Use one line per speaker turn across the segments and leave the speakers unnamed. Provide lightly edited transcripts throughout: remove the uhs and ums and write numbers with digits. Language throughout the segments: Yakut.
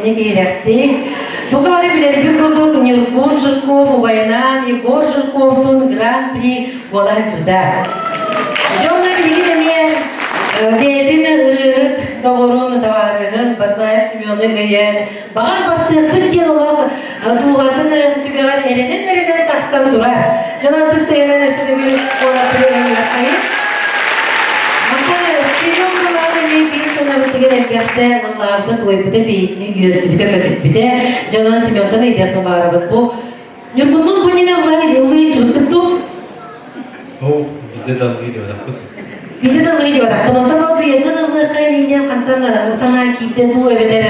итинник иһирэхтик. Бука бары билэрбит курдук Ньургун Жирков убайынаан Егор Жирковтуун Гран-при буола сылдьыбыта. Дьэ онно билигин эмиэ бэйэтин ырыаһыт доҕорун, табаарыһын Баснаев Семены өйөөн, баҕар бастыахпыт диэн олох дууһатын түгэҕэр эрэнэн-эрэнэн тахсан турар. Дьон антыстыйанан өссө төгүл уолаттары өйүөххэйин. Онтон Семен Кулаан эмиэ биир сыанабытыгар элбэхтэ ыллаабыта, туойбута, бэйэтини үөрдүбүтэ-көтүппүтэ. Дьонон Сементан ыйдыахха баарабыт. Бу Ньургуннун бу иннинэ ыллыы илдьибиккит
Оо, биирдэ да ыллыы диэбэтэхпит.
Биирдэ да ыллыы диэбэтэххин. Онтон ол туйаттан ыллыахха иннинэ хантан санаа киирдэ дуу эбэтэр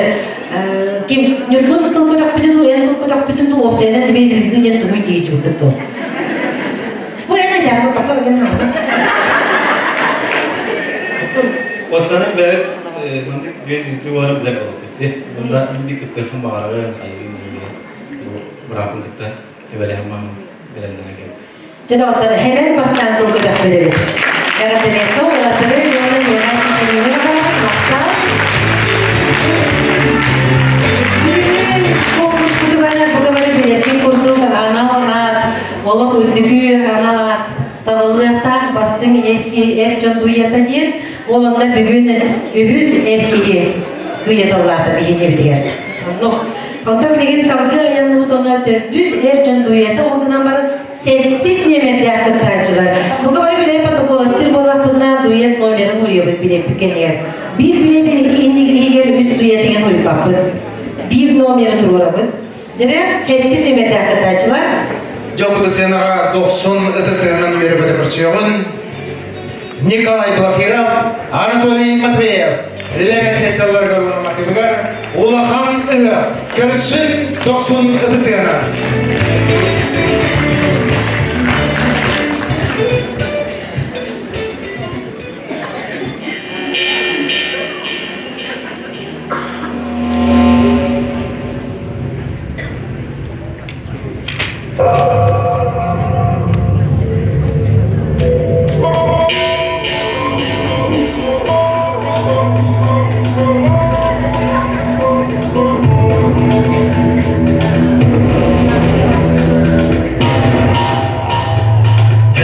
ким Ньургун тыл көтөхпүтүн дуу, эн тыл көтөхпүтүн дуу, уопсайынан две звезды диэн тугуй диэччибиккит дуу? Бу эн айдааммыт тохтор гэн хааммыт.
Останын бэйэт мындык две звезды буоларын билэр буолбут. Онда инди кыттыахын баҕарабын, айыын быраапын кытта эбэлэһэн бэлэмнэнэн кэлбит.
Дьэ доҕоттор, хэмэн бастаан тыл көтөхпүт эбит. Эҕэрдэлиэххэ уолаттары уонна миэхэ ситиһиини баҕарабын, махтал. Бүгүн конкурспутугар бука бары билэргит курдук анал аат, олох үрдүкү анал аат талыллыахтаах бастыҥ эр киһи эр дьон дуйата диэн, ол онно бүгүн үһүс эр киһи дуйаталлаата биһиэхэ. Оннук. Онтон билигин салгыы айанныбыт онно төрдүс эр дьон дуйата ол гынан баран сэттис нүөмэрдээх кыттааччылар. Бука бары билэр протоколастыыр буоллахпытына дуэт номерын уруйабыт билиэппит кэннигэр. Биир билиэт иһигэр үс дуэт иҥэн уруйбаппыт. Биир номеры туруорабыт. Дьэрэ, сэттис нүөмэрдээх кыттааччылар.
Дьокута сыанаҕа дохсун ытыс тыаһынан үөрэ-көтө көрсүөҕүн. Николай Плафиров, Анатолий Матвеев, Левенте тылларыгар уонна матыбыгар улахан ыһыах көрсүн дохсун ытысыана.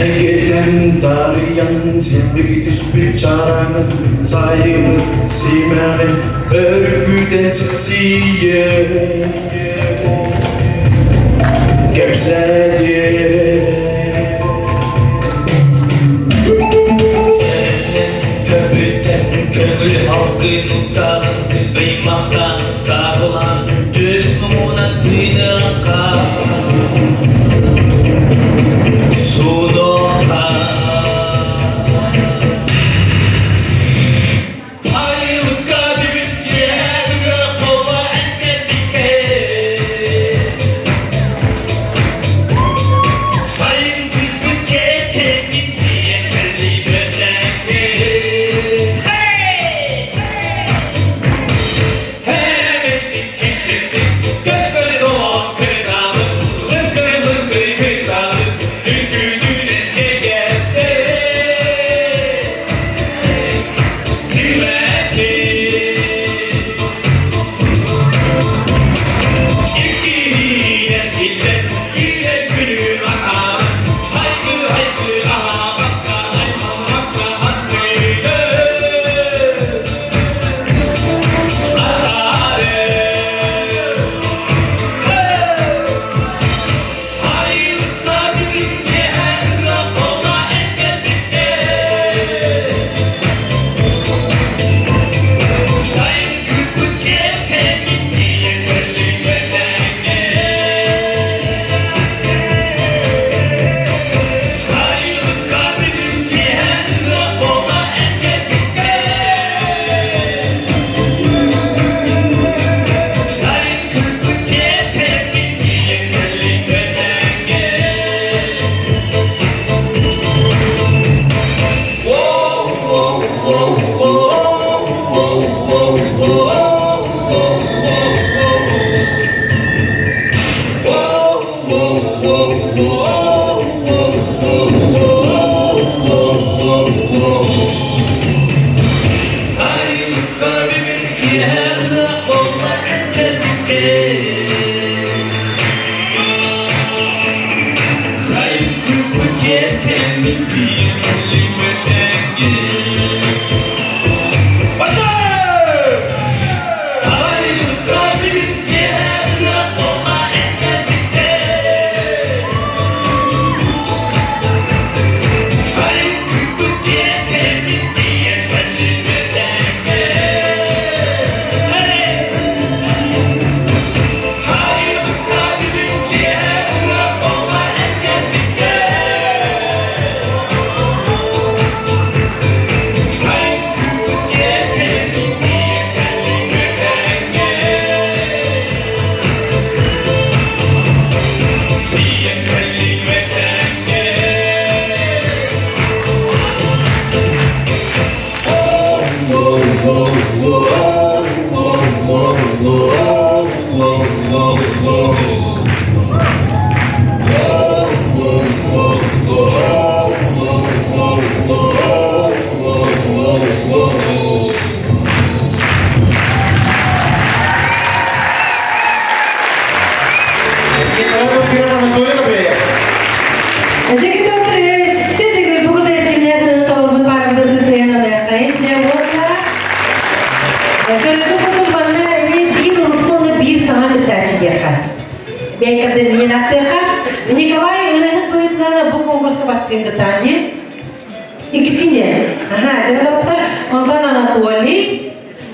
Эйгиттэн таарыйан силбиги түспүт чаараҥын сайылык симэҕин өрүкүтэн сипсийэ кэпсэтиэ Көбүтэн көҥүл алгын уктаҕын ыймахтаан сааһылаан түс муҥунан тыыныахха сунуохха. Айылыкка бүгүн киэһэ бүгүөх буола энкэрбиккэ Сайын кыыспыт кэккэбит диэн кэллибэтээҥҥэ киэркэммин тиийэн кэллим этэҥҥэ.
Николай Владимиров, Анатолий Матвеев.
Жигитотыр өссө төгүл бүгүн эрчимнээх толорбут баарбытын сыйан алыаххайын дьэ уонна көрөргө курдук манна эмиэ биир урукку уонна биир саҥа кыттааччы диэххэ. Бэйкэрдэн иэн аттыахха Николай ырыаһыт быһыытынан бу конкурска бастыҥ кыттаан дии. Иккискин дьэ. Аха, дьэ доҕоттор, онтон Анатолий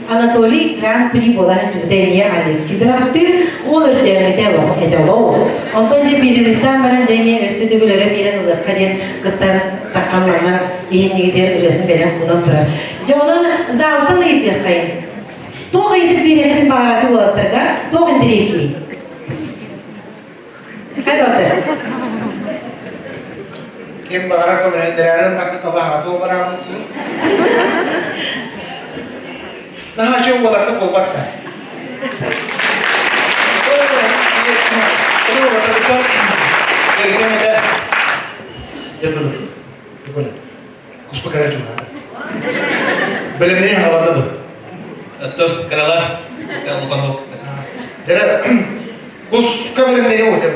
Анатолий Гран-при буола сылдьыбыта эмиэ Олег Сидоровтыын уол өрдөөммүтэ этэлоу. Онтон дьэ перерывтаан баран дьэ эмиэ өссө төгүл өрө биэрэн ылыахха диэн кыттан таххан манна иһиннигитигэр ырыатын бэлэх уунан турар. Дьэ онон залтан ыйытыаххайын. Туох ыйытык биэриэххитин баҕараты уолаттарга туох интэриэһиргиирий? Хайдах
Ким баҕарар көмөлөһүннэрээрин такы табааҕа бараабыт Наһаа үчүгэй уолаттар буолбаттар. Куспа кэрэ чугаһаата. Бэлэмнэрин хааланна дуо?
Оттон кыралар улахан
Дэрэ куска бэлэмнэрин уотем.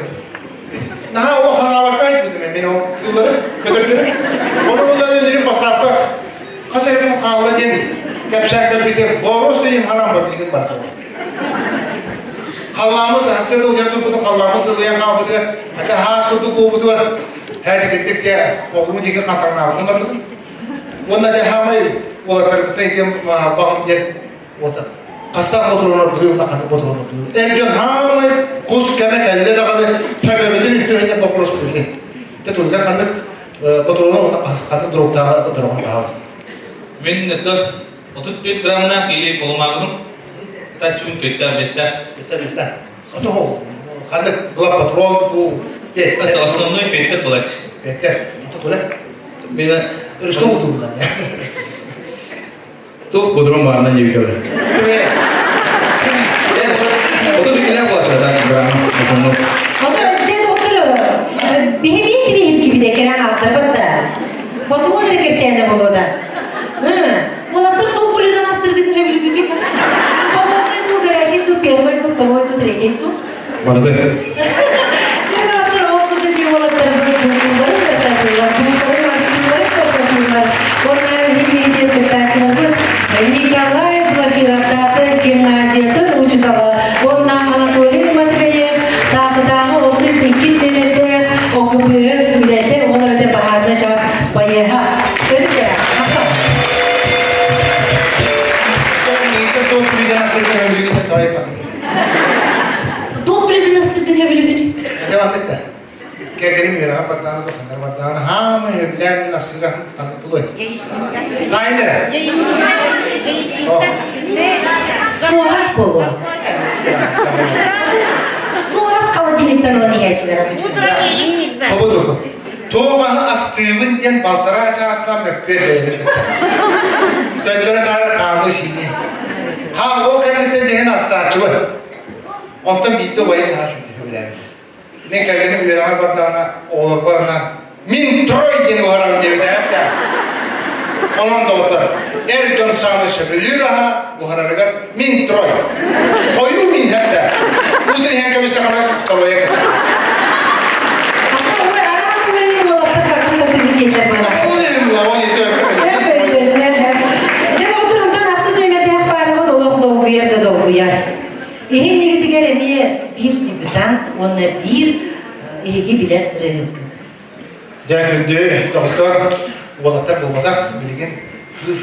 Наһаа ол ханаабакка айтпытым мен ол кыллары көтөрдөрү. Оны bundan өлөрүм басаапка хас эрэ хаалла диэн кэпсээн кэлбитим. Боорус дейим ханаан бар билигин бар. Халлаамыз сыл диэн турбутун халлаамыз сылыйан хаалбытыгар, хата хаас курдук буолбутугар һээдибиттик те оҕуруу диэки хантаҥнаабытын барбытым. Уонна де хаамай уолаттарбыта итим баҕам диэн уота хастаах ботуруонар буруйун ханнык ботуруонар буруйун. Эр дьон хаамай кус кэмэ кэллэ даҕаны төбөбүтүн үрдүһүнэн вопрос бүйтэ. Те тулга ханнык ботуруона уонна ханнык дроптааҕы дорогун баҕалас.
Мин это 34 граммнаах или полумагнум таччыбын төттө бестах.
Төттө бестах. Ото ханнык глав патрон бу
Это основной феттер булач.
Феттер. Ото тула.
Мен
Өрүскө утулла.
Тух бодром баарынан жебикелер. Ото жекелер булача да грамм основной.
Ото дьэ доктор биһиги интириэһиргибитэ кэрэ ааттарбат да. Ботугун эрэ кэпсээнэ буолуо да. Уолаттар топ блюдан астыргытын өбүлүгүтүн. Холодный ту, горячий ту, первый ту, второй ту, третий ту.
Барды.
Дьэ ол курдук уолаттарбыт бултууларын да сатыыллар, бултарын астыыларын да сатыыллар. Уонна биһиги кыттааччыларбыт Николай Блокировтааты гимназиятын учуутала уонна Анатолий Матвеев Таататааҕы 32 нөмердээх ОКПС үлэтэ уонна эбэтэр баһаарынай чаас байыаһа. Өрүтэ. Туох билигин астыргын өбүлүгүн?
Кэргэним үөрэҕэ бардаҕына доханнар бардаҕына хаамай өбүлээн мин ассыыра ханнык булуой? Таайын эрэ.
Суорат буолуо. Суорат холодильниктан ылан иһээччилэр обычно.
Тобудургу. Туох астыыбын диэн балтараа чаастаан мөккүөр бэйэбин кытта. Төттөрө таары хаамыы сиини. Хаа ол кэнниттэн дьиһин астааччыбын. Онтон биирдэ убайым наһаа үчүгэй сөбүлээбит. Мин кэргэним үөрэҕэр бардаҕына оҕолорбор анаан «Мин трой» диэн уһарабын диэбитэ эбит Онон доҕоттор, эр дьон саамай сөбүлүүр аһа уһарарыгар «Мин трой». Хойуу мин иһэр да. Уутун иһэн кэбистэххинэ тройа кэтэр.
Ата ой араан уолаттар бакы. диэтилэр быһалаах. Сөп өйдөннө. Дьэ, доҕоттор, онтон ахсыс нүөмэрдээх паарабыт олох долгуйар да долгуйар. Иһин нигитигэр эмиэ биир дебютант уонна биир эһиги билэр ырыаһыккыт.
Дьэ, күндү доҕоттор, уолаттар буолбатах, билигин кыыс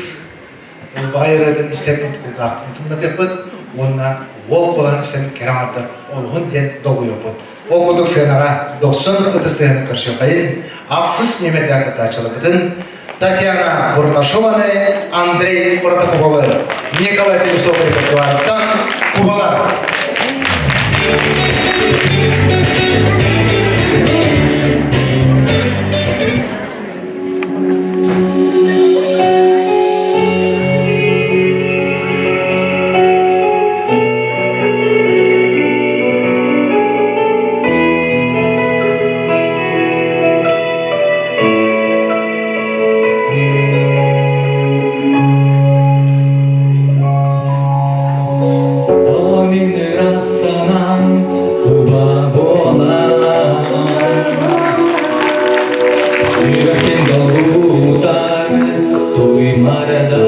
Ылбаҕай ырыатын истэммит кулгаахпытын сымнатыахпыт уонна уол куолаһын истэммит кэрэ аҥардар олуһун диэн долгуйуохпут. Ол курдук сыанаҕа дохсун ытыс тыаһын көрсүөххэйин ахсыс нүөмэрдээх кыттааччыларбытын Татьяна Бурнашованы, Андрей Протопоповы, Николай Слепцов репертуарыттан Кубалар.
О мин ыра санам уба буолан Сүрэхпин долгутар туймарда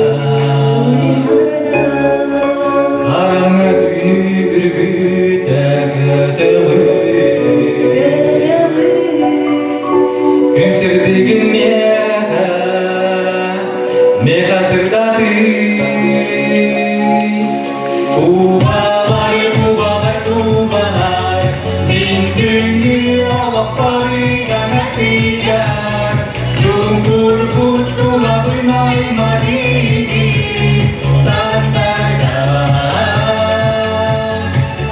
Хараҥа түүнү үргүтэ көтөҕү Күн сырдыгын миэхэ, миэхэ сырдатыы Кубалар, кубалар, кубалар, мин күндү олохпор ыйданатыгар, Чуҥкурбут тулабын аймалыыгын сантарга.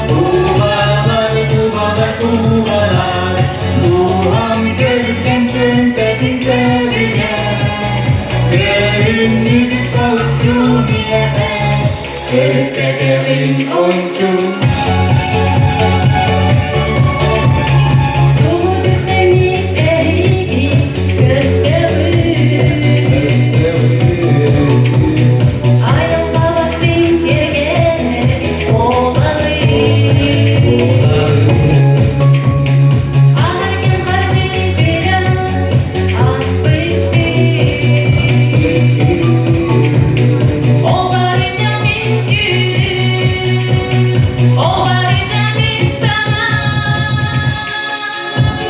Кубалар, кубалар, кубалар, дууһам көлүкэм чүмпэтин сөбүгэр, Көрүннүк соччу миэхэ, Өркөтөҕүн ончу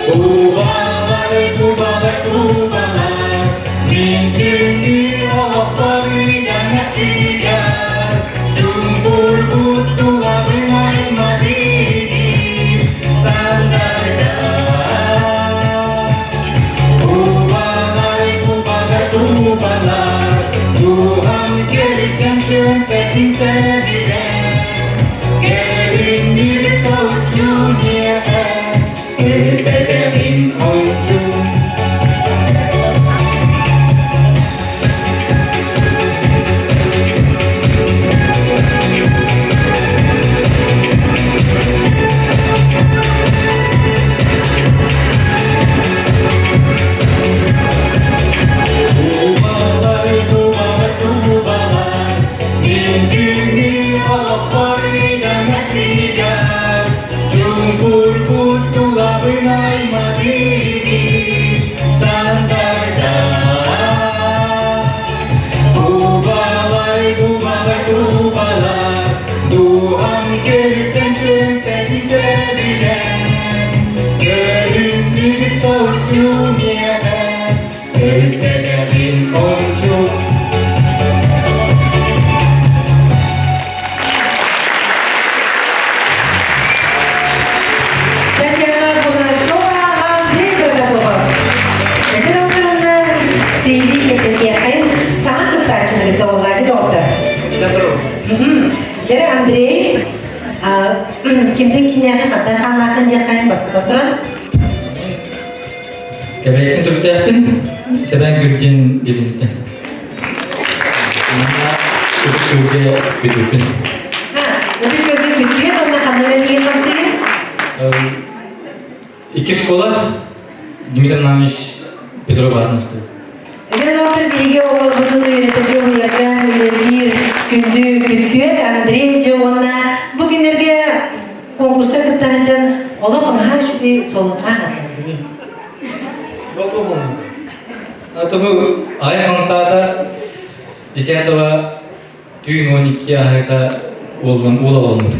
Кубалар, кубалар, кубалар, мин күндү олохпор үйдэнэтигэр, Чуҥкурбут тулабын аймалыыр сандарда. Кубалар, кубалар, кубалар, дууһам көлүкэм чүмпэтин сөбүлээн, Кэлиннир соһуччу миэхэ, кэлбэтэҕин ончу. Кубалар, кубалар, кубалар, мин күндү олохпор ыйданатыгар, Чуҥкурбут тулабын аймалыыбын сандарда. Кубалар, кубалар, кубалар, дууһам көлүттэн чүмпэтин сөбүлээн, Көрүннүбүт соһуччу миэхэ, өлтөдөбүн ончу.
Татьяна Бурнашова, Андрей Протопопов. Эдэр алтарына Сейли кэсэтиэххин саҥа кыттааччыны кытта буоллаати доҕоттор. Дьэ, Андрей, кимтэн киниэхэ хантан хаалааххын диэххин бастатан туран.
Кэбээйиттэн төрүттээхпин, Сэбээн Күрдиэн диэбиттэн. Ытык Күөлгэ күтүппүн.
Ытык Күөлгэ күтүө уонна ханна үлэлиир хамсыгын?
Икки школа Дмитрий Иванович Петров аатынан школа.
Эдэр доктор биһиги оҕолорбутун үөрэтэргэ уһуйарга үлэлиир күндү күттүөт Андрей дьэ уонна бу күннэргэ конкурска кытта сылдьан олох наһаа үчүгэй солуннаах аттардыый.
Ол туох олунна?
Ото бу ай хантаата десятого түүн 12 аһыта уоллан уола болмут.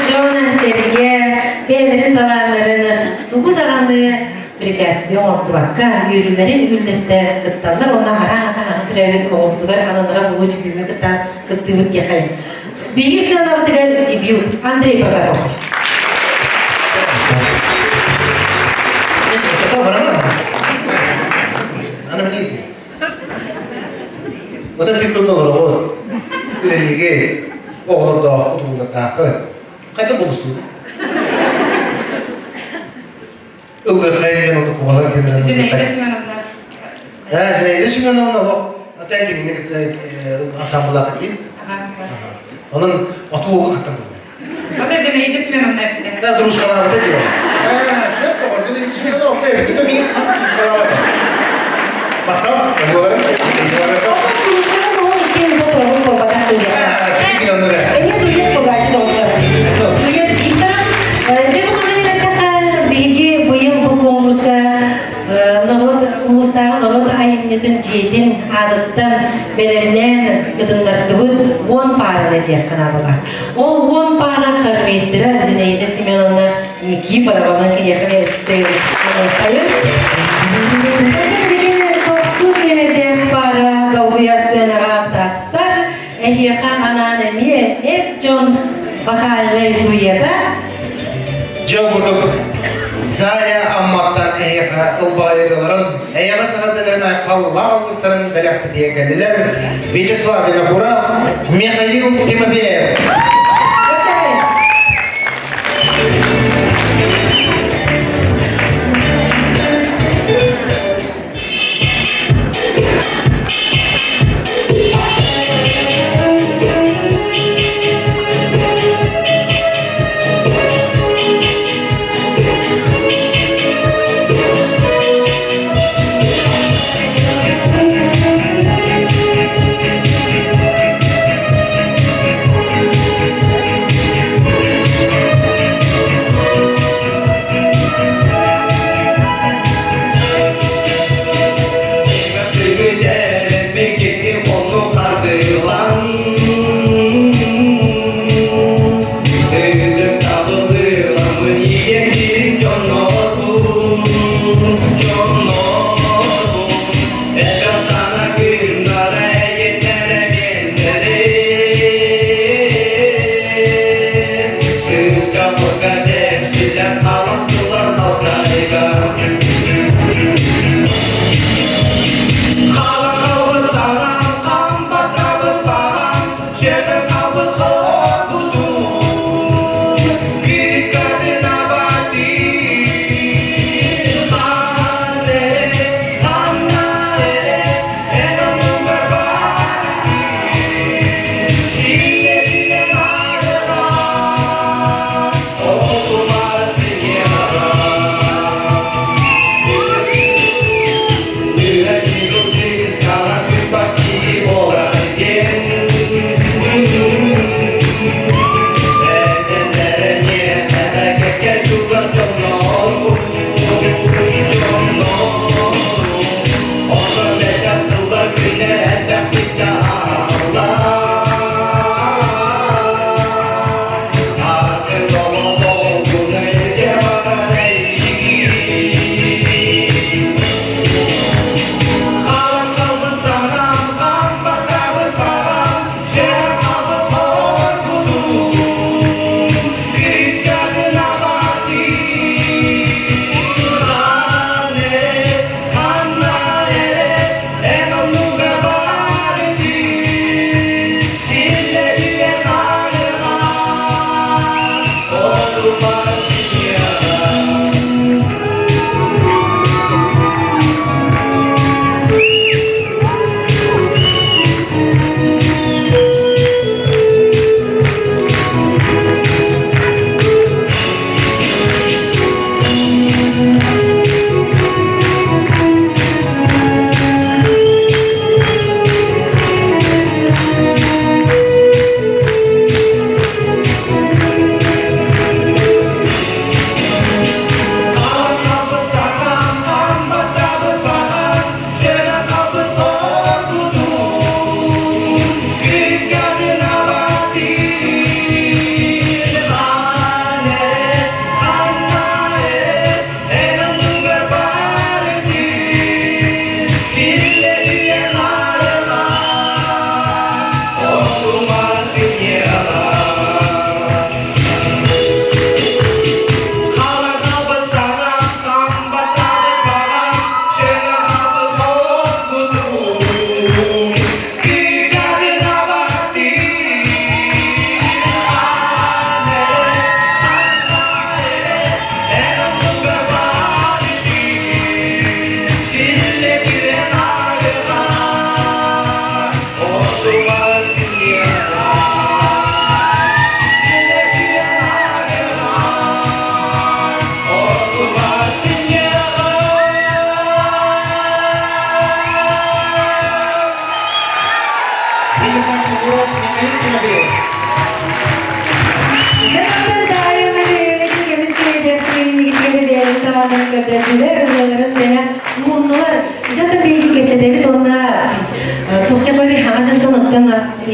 Дьон сэргэ бэйэлэрин талааннарын тугу даҕаны препятствие оҥордубакка үөрүүлэрин үллэстэ кытталлар уонна араҥата хаҥа төрөөбүт оҕобутугар аналара булуу дьүкүүҥҥэ кытта кыттыыбыт диэххэ. Биһиги сыанабытыгар дебют Андрей Протопопов.
Вот это күн олороҕут, үлэлиигит, оҕолордооххут, уоллардааххыт. Хайда булустугут? Ыллыаххайын диэн онно кубалар диэн
Зинаида Семеновна.
Э, Зинаида Семеновна олох ата кинини ансамблаах этим. Онон оту уолга кыттан булла.
Вот Зинаида Семеновна эппитэ.
Да, дружкалаабыта диэн. Э, сөп тоҕор, Зинаида Семеновна орто эбит. Это миигин дружкалаабыта. Махтал, оһуоларын.
Дружканы тоҕо иккиэн да тоҕо буолбатах дьиэ. Эмиэ дует буолааччы доҕоттор. Дует диктор. Дьэ бу манна эттэххэ, биһиги быйыл бу конкурска норуот улуустааҕы норуот айымньытын дьиэтин аатыттан бэлэмнээн кытыннардыбыт 10 паараны дьиэххэ наадалаах. Ол 10 паара хормейстера Зинаида Семеновна Никифорованан киниэхэ бэйэбитин Билигин тохсус нүөмэрдээх паара долгуйа сценаҕа тахсар. Эһиэхэ анаан эмиэ эр дьон вокальнай дуэта.
Дьэ курдук Дая Амматтан эһиэхэ ылбаҕайырыларын, эйэҕэс эҕэрдэлэрин айхаллаах алгыстарын бэлэхтэтиэ кэллилэр Вячеслав Винокуров, Михаил Тимофеев.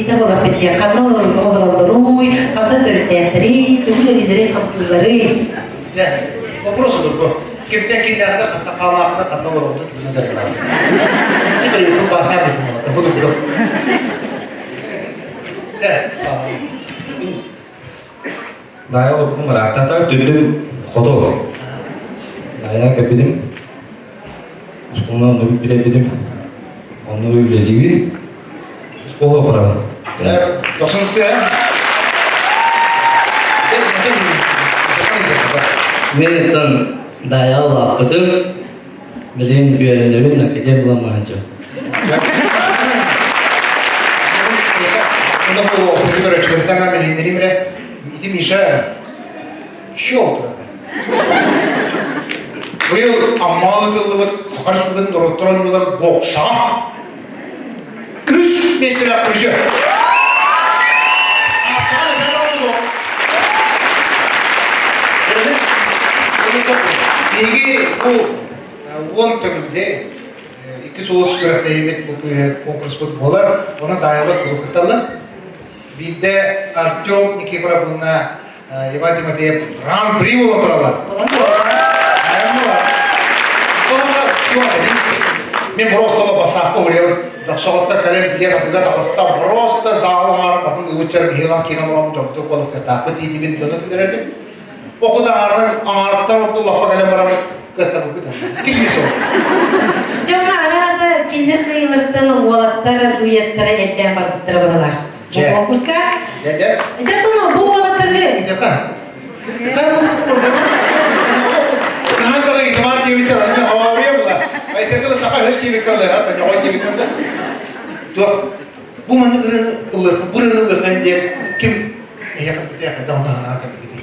Ыйытар буоларбыт дии, ханна олороллоруй, ханна төрүттээхтэрий, тугу үлэлииллэрий, хамсыылларый?
Дьэ, вопрос судургу. Кимтэн кииннээхтэр ханна хаалаахтар, ханна олороллор тугунан дьарыктаахтар. Не бір тылбаасаа битим олата, худургу. Дьэ, саамай.
Дайа олоппутум ырааттата түндүм хоту. Дайа кэппитим. Оскуоланы онно билэбитим. Онно үлэлиибин. Оскуола барабын.
Дохсун сыа.
Мен оттон Дайа улааппытым. Билигин үөрэнэбин, академ буламмаһынча.
Онно бу күндү көрөөччүлэртэн билиһиннэриим эрэ. Ити Миша щел турар. Быйыл Амма ыытыллыбыт Саха Республикатын норуоттар оонньууларын боксаҕа үс миэстэлээх призер. Ааттаан этэн алдым. Биһиги бу уон төгүлдэ икки сулус күрэхтэһиибит бу конкурспут буолар. Онон даайалар куруук кытталлар. Биирдэ Артем Никифоров уонна Иван Тимофеев гран-при буолан тураллар. Мен просто басааппа уруйабын. Дохсоҕоттор кэлэн билиэн атыыга таҕыста. Просто заал оҥорон батын ыбыччар биһилан киирэн олорон дьомту куоластыахтаахпыт диибин дьону киллэрэрдим. Окуда аҥаарынан аҥаарыттан ордук лаппа кэлэн бараммыт кыаттарбыппыт. Иккис миэстэ ол.
Дьэ уонна араата кинилэр кыайыыларыттан уолаттар дуэттара элбээн барбыттара быһалаах. Фокуска. Дьэ тоно бу уолаттарга
Наһаа баҕа итимар диэбиттэр, аны мен хавария була. Айтаргыла саха өс диэбиккэр лэҕэ, ньоҕой диэбиккэр да. Туох бу маннык ырыаны ыллыах, бу ырыаны ыллыаххын диэн ким эһиэхэ бүтээхэ да онно санаа кэлбитий.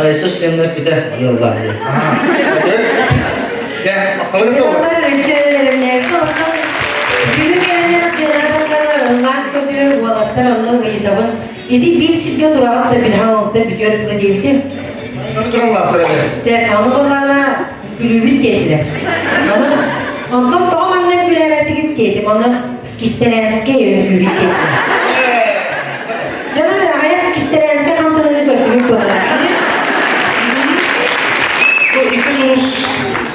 Иисус кэмнэр бүтэ ыллаан диэн.
Дьэ, махталыгы
Бүгүн кэлэннэр сыанаатахтара ыллаан көрдүөр уолаттар ону ыйытабын. Ити биир сиргэ тураҕыт да билһан олта бүтүөр тыла диэбитим.
Аны туран лаптар этэ.
Сеп, аны буоллаана күлүүбүт диэтилэр. Аны онтон тоҕо манна күлээбэтигит диэтим. Аны кистэлээскэй үҥкүүбүт диэтилэр. Дьонун аҕыйах кистэлээскэ хамсаныыны көрдүгүт буоллар.
Бу икки сулус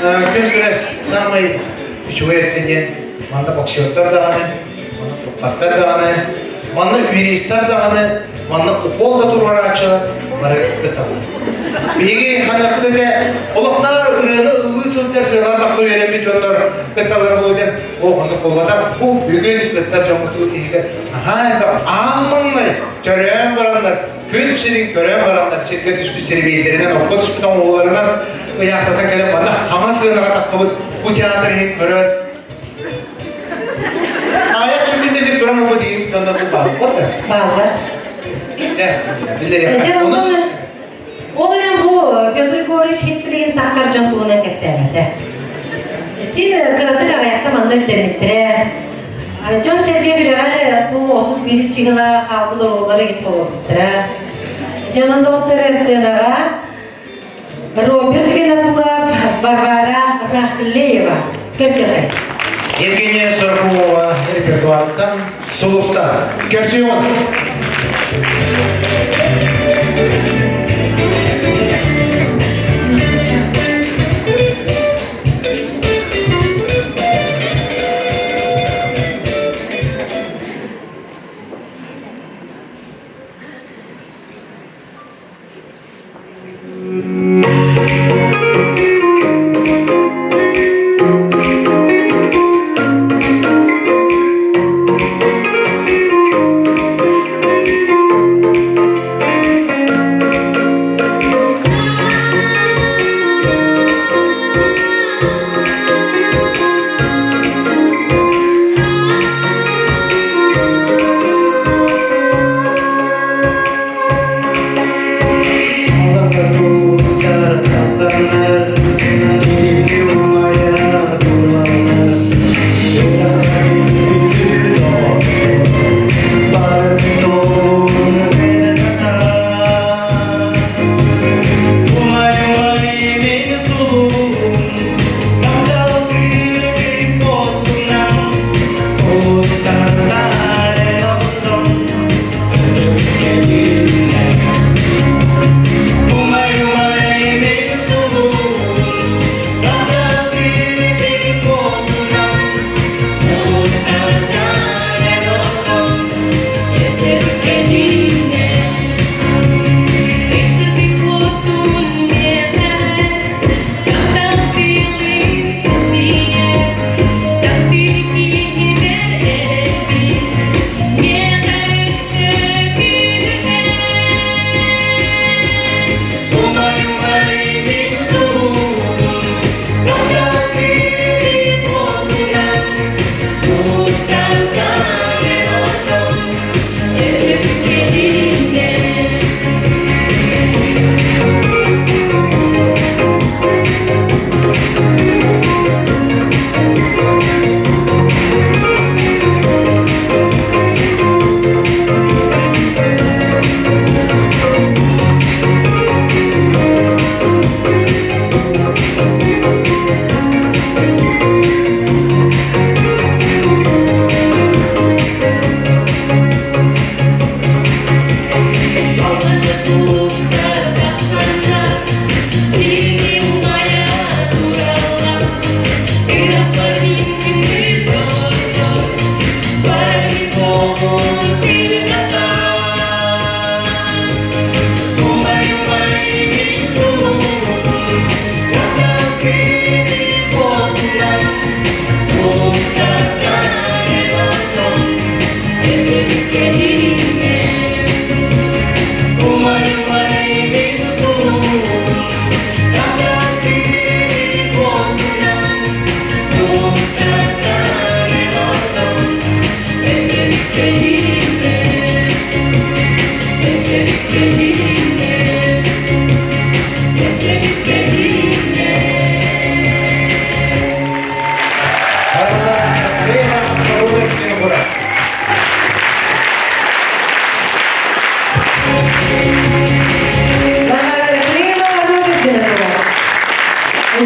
күн күрэс самый үчүгэй өттө диэн манна боксердар даҕаны, манна футболистар даҕаны, манна юристар даҕаны, манна укол да туруорааччылар бары кытталлар. Биһиги ханыахпыт этэ олохтоор ырыаны ыллыы сылдьар сыанаан тахса үөрэммит дьоннор кытталлар буолуо диэн Ол оннук буолбатах. Бу бүгүн кыттар дьоммуту иһигэр наһаа элбэх аан маҥнай төрөөн бараннар, күн сирин көрөн бараннар, сиргэ түспүт сирибиэйдэринэн, окко түспүт оҥоһууларынан ыйаахтатан кэлэн манна хаҥас сыанаҕа таххыбыт бу театр иһин көрөн Аайах сүгүн туран ылбыт иһин дьоннор бу бааллар да?
Бааллар.
Биллэриэххэ.
Ол эрэн бу Петр Егорович хит-билигин таххар дьон туһунан кэпсээбэтэ. Син кыратык аҕыйахта манна үктэммиттэрэ. Дьон-сэргэ үрэҕэр бу 31 чыгыла хаалбыт оруоллары игин толорбуттара. Дьонун доҕоттор сценаҕа Роберт Винокуров, Варвара Рахлеева. Көрсүөхэй.
Евгения Сорокулова репертуарыттан Сулустар. Көрсүөҕүн!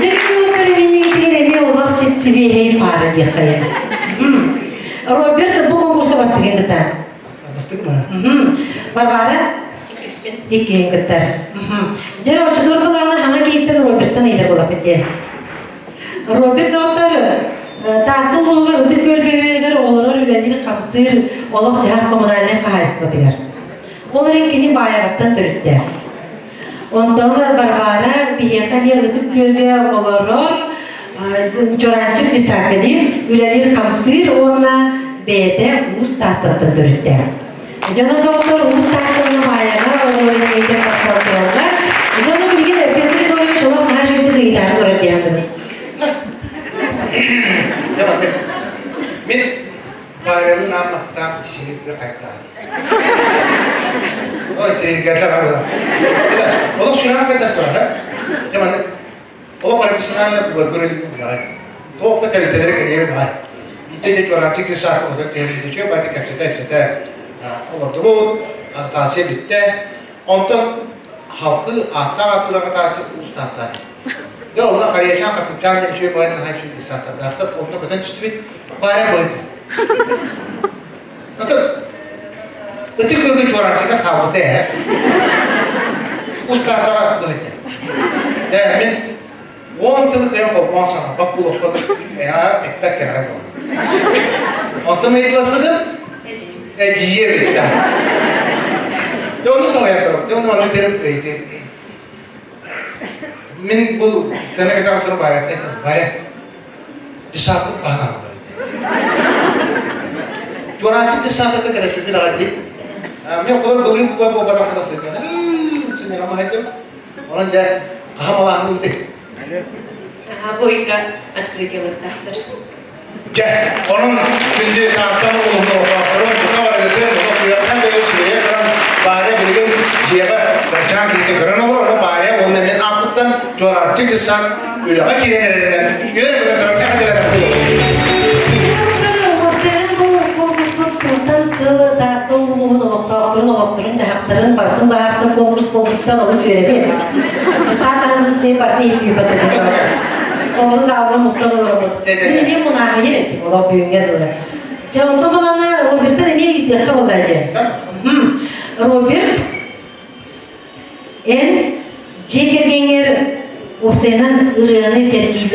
Дьэ, сип-сибиэһэй паара диэххэ. Роберт бу конкурска бастыгын кыттар.
Бастык ма?
Варвара?
Иккиспин.
Иккиһин кыттар. Дьэ, оччотугар былааны хаҥа киһиттэн Роберттан ыйытар буолаппыт дии. Роберт доҕоттор, Таатта улууһугар Ытык Күөл бөһүөлэгэр олорор үлэлиир-хамсыыр олох-дьаһах коммунальнай хаһаайыстыбатыгар. Ол эрэн кини Баайаҕаттан төрүттээх. Онтон Варвара биһиэхэ эмиэ Ытык Күөлгэ олорор Чураанчык десантка диэн үлэлиир-хамсыыр уонна бэйэтэ Уус Тааттаттан төрүттээх. Дьоно доҕоттор Уус Тааттаны Баайаҕа олорор иһитэн тахсан тураллар. Дьоно билигин Петр Егорович олох наһаа үчүгэйдик ыйытаары турар диэн саныыбын.
Мин Баарыны аан бастаан билсибит бу хайдаҕый? Ой, триггердэр арыла. Это олох сүрэҕим хайдан турар, Дьэ маннык олох профессионально көрөр билэҕин. Туох да тэрилтэлэри кэриэбин баҕай. Биирдэ дьэ чуораанчык десаакка отон түһэрбит үчүгэй баайда кэпсэтэ-кэпсэтэ олордубут, агитация бүттэ. Онтон халқы ааттаах атыыр агитация уустааттаа дии. Дьэ онно Харыйачаан Хатымчаан диэн үчүгэй баҕайы наһаа үчүгэй десантардаахтар. Онно көтөн түстүбүт. Баара быһыты. Ытык ытык көргө чуораанчыга хаалбыта ээ. Устаатаҕа быһыты. Дэ мин 10 тылы кыайан холбоон саҥарбат буолуохпа эппэт кэмэ буолла. Онтон ыйыталаспытым эдьиийэ эбит. Дьэ оннук салайа турар. Дьэ онно маннык диэн ыйытыы. Мин бу сцена кэтэх турар Варя Варя десантын таһын аҕаллар Чуораанчык десантата кэлэспиппит аҕай диит. Мен холор былырыын буба буолбатах була сылдьан сынньанама сылдьым. Онон дьэ хаһан малаанныбытый?
Аха, бу ыйга открытиелыахтаахтар.
Дьэ, онон күндү Тааттан улууһун олохтоохторун бука барыгытын олох сүрэхтэн бэйэ сүрэйэ туран Варя билигин дьиэҕэ кырачаан киһитэ көрөн олорор, онно Варя уонна мин ааппыттан Чуораанчык дьыссаат үлэҕэ киирэн эрэринэн үөр-көтөн туран эҕэрдэлэнэн
Уопсайынан бу конкурспут сылтан сыл Таатта улууһун олохтоохторун олохторун-дьаһахтарын барытын быһаарсан конкурс буолбуттан олус үөрэбит. Саатаһынныытын барыта иһиттибиппат Толору саалга мустан олоробут. Мин эмиэ мунааһыйар этим олох бүгүҥҥэ дылы. Чэ, онтон балана Роберттан эмиэ ыйытыахха буолла дии. Роберт, эн дьиэ кэргэҥҥэр уопсайынан ырыаны сэргииллэр.